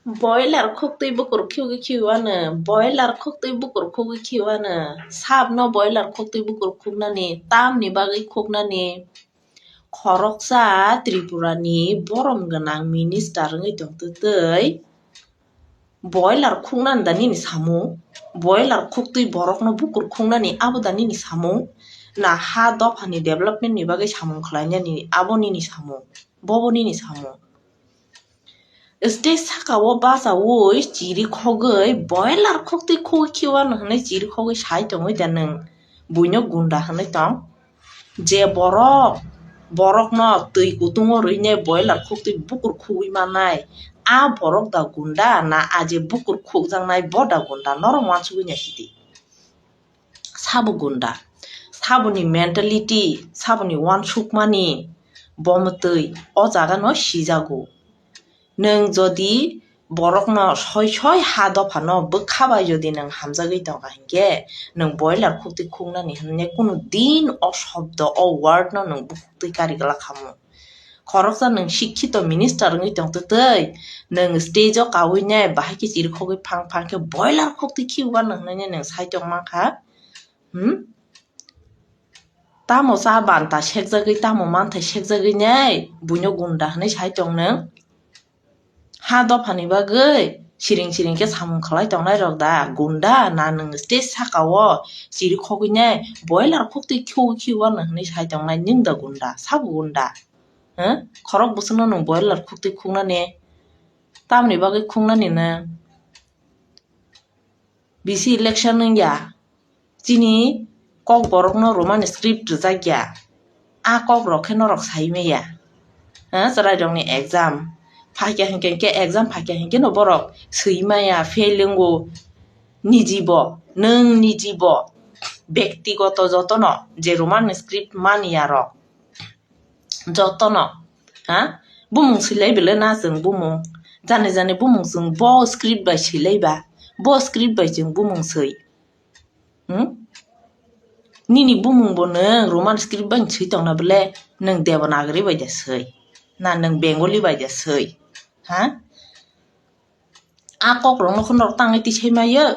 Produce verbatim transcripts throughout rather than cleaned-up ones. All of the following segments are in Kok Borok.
Boiler khuktwi bukur khugwi khiwano, boiler khuktwi bukur khugwi khiwano, sabno boiler khuktwi bukur khuknani, tamni bagwi khuknani, khoroksa Tripurani borom gwnang minister wngwi tongtwtwi, boiler khuknani da nini samung, boiler khuktwi borokno bukur khuknani abo da nini samung, na ha dophani development ni bagwi samung khlainani abo nini samung, bobo nini samung. Stage saka o bachaui chiri khogwi boiler khuktwi khugwi khiwano hwnwi chiri khogwi sai tongwi da nwng buino gunda hwnwi tong? Je borok, borokno twi kutungo rwinai boiler khuktwi bukur khugwi mannai, a borok da gunda na a je bukur khukjaknai bo da gunda? Norok uansugwi naisidi. Sabo gunda, saboni mentality, saboni uansukmani bo mwtwi o jagano sijago. Nwng jodi borokno soi soi ha dophano bwkha bai jodi nwng hamjagwi tongkha hinkhe, nwng boiler khuktwi khuknani hwnwi kunu din o shobdo, o word no nwng bukhuktwi kari glak khamu. Khoroksa nwng sikhito minister wngwi tongtwtwi, nwng stage o kaui nai bahai khe chiri khogwi phang phang khe boiler khuktwi khiuba nwng hwnwi nwng sai tong mankha. Hmm? Tamo cha banta sekjagwi, tamo manthai sekjagwi nai buino gunda hwnwi sai tong nwng? Ha dophani bagwi siring siring khe samung khlai tongnai rok da gunda? Na nwng stage saka o chiri khogwi nai boiler khuktwi khiu khiu ano hwnwi sai tongnai nwng da gunda? Sabo gunda? Huh? Khorok bwswkno nwng boiler khuktwi khuknani? Tamni bagwi khuknani nwng? Bisi election wngya, chini kok borokno Roman script rwjakya, a kok rok khe norok sai maya. Ha, chwrai rokni exam phaikya hinkhe, hinkhe exam phaikya hinkhe no borok swi maya, fail wngo. Niji bo, nwng niji bo, bektigoto jotono je Roman script manya rok, jotono, ha? Bumung swilai bele na chwng bumung. Jani jani bumung chwng bo script bai swilai ba. Bo script bai chwng bumung swi. Hmm? Nini bumung bo nwng Roman script bai swi tongna bele, nwng Devanagari bai da swi? Na nwng Bengali bai da swi? Ha? A kok rokno khe norok tangwi tisai maya,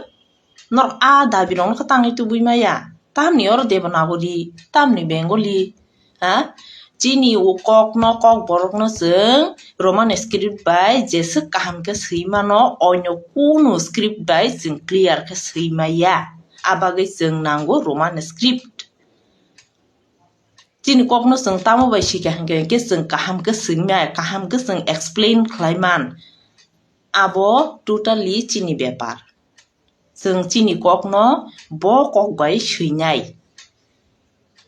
norok a dabi rokno khe tangwi tubui maya. Tamni oro Devanagari, tamni Bengali, ha? Chini o kokno, kok borokno chwng Roman script bai jeswk kaham khe swi mano, onyo kunu script bai chwng clear khe swi maya. A bagwi chwng nango Roman script. Chini kokno chwng tamo bai sikha hinkhe, hinkhe chwng kaham khe swimai, kaham khe chwng explain khlai man. Abo totally chini bepar. Chwng chini kokno bo kok bai swinai.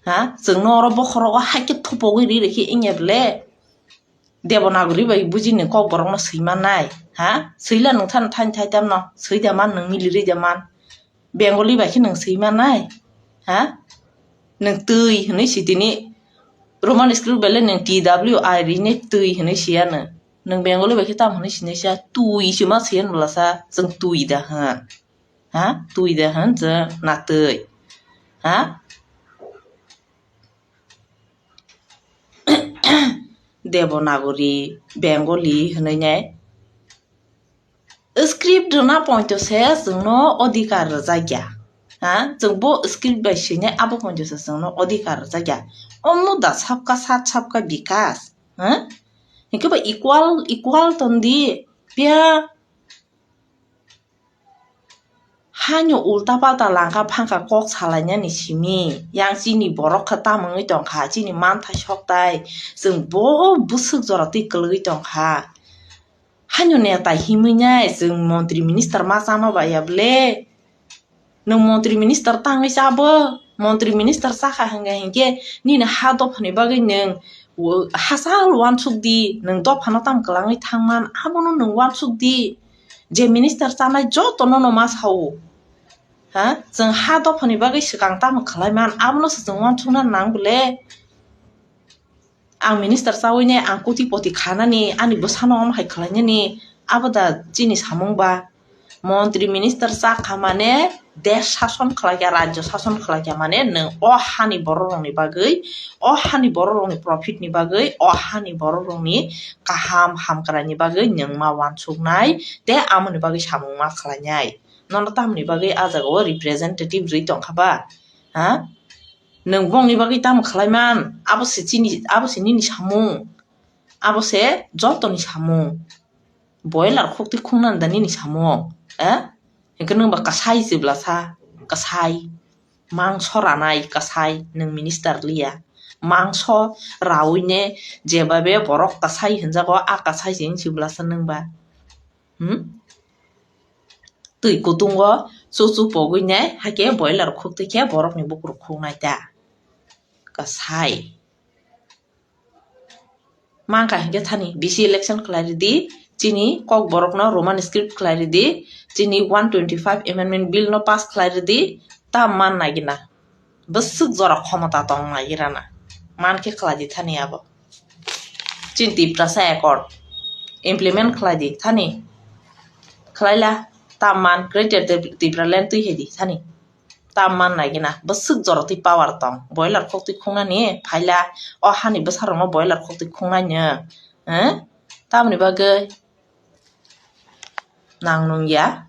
Ha? Chwngno oro bokhorogo haikhe thupogwi ri rikhe wngya bole? Devanagari bai bujini kok borokno swi mannai, ha? Swila nwng thani thani thai tamno, swi da man nwng, miliri da man. Bengali bai khe nwng swi mannai, ha? Nwng twi hwnwi si tini, Roman script bai le nwng T W I rinai twi hwnwi si ya nwng. Nwng Bengali bai khe tam hwnwi sinai sa, twi se ma si ya nwla sa, chwng twi da hwn. Ha? Twi da hwn chwng na twi. Ha? Devanagari, Bengali hwnwi nai script rwna poito se chwngno odhikar rwjakya. Ha? Chwng bo script bai swinai abo poito se chwngno odhikar rwjakya. Omo da sabka sat, sabka bikas. Ha? Hinkhe bo equal, equal ton di. Phiya Haino ulta palta langka phangkha kok salainani simi, yang chini borok khe tamo wngwi tongkha, chini manthai soktai, chwng bo bwswk jora twi kwlwgwi tongkha. Haino neta himwi nai chwng montri minister ma chama baiya bole? Nwng montri minister tangwi chabo? Montri minister chakha hwnkha hinkhe nini ha dophani bagwi nwng hachal uansuk di, nwng dophano tamo kwlangwi thangman abono nwng uansuk di. Je minister chanai jotono no ma sao. Ha? Chwng ha dophani bagwi swkang tamo khlai man, abono se chwng uansukna nang bole? Ang minister chawi ne ang koti poti khanani, ani bwsano omo hai khlainani, abo da chini samung ba? Montri minister chakha mane desh sason khlaikha, rajyo sason khlaikha mane nwng o hani borok rokni bagwi, o hani borok rokni profit ni bagwi, o hani borok rokni kaham hamkrai ni bagwi nwng ma wansuknai tei amoni bagwi samung ma khlainai. Nono tamoni bagwi a jaga o representative rwi tongkha ba? Ha? Nwng bongni bagwi tamo khlaiman? Abo se chini, abo se nini samung. Abo se jotoni samung. Boiler khukti khungnani da nini samung, eh? Hingke nwng ba kasai chibla sa, kasai. Mangso ranai kasai, nwng minister liya. Mangso raui ne jebabe borok kasai hinjago, a kasai se wng chibla sa nwng ba. Hmm? Twi kutungo chuchu pogwi ne, haike boiler khukti khe borokni bukur khuknai ta. Kasai. Mangkha hinkhe thani B C election khlai ridi, chini Kokborokno Roman script khlai ridi, chini one twenty five amendment bill no pass khlai ridi, ta man nagina. Bwswk jora khomota tong nagirana. Man khe khlai di thani abo. Chini Tiprasa accord implement khlai di thani. Khlaila ta man Greater Tip-, Tipraland twi hai di thani. Ta man nagina, bwswk jora twi power tong. Boiler khok twi khungnani phaila, o hani bwsarokno boiler khok twi khungnai no. Eh? Tamoni bagwi nang nung ya.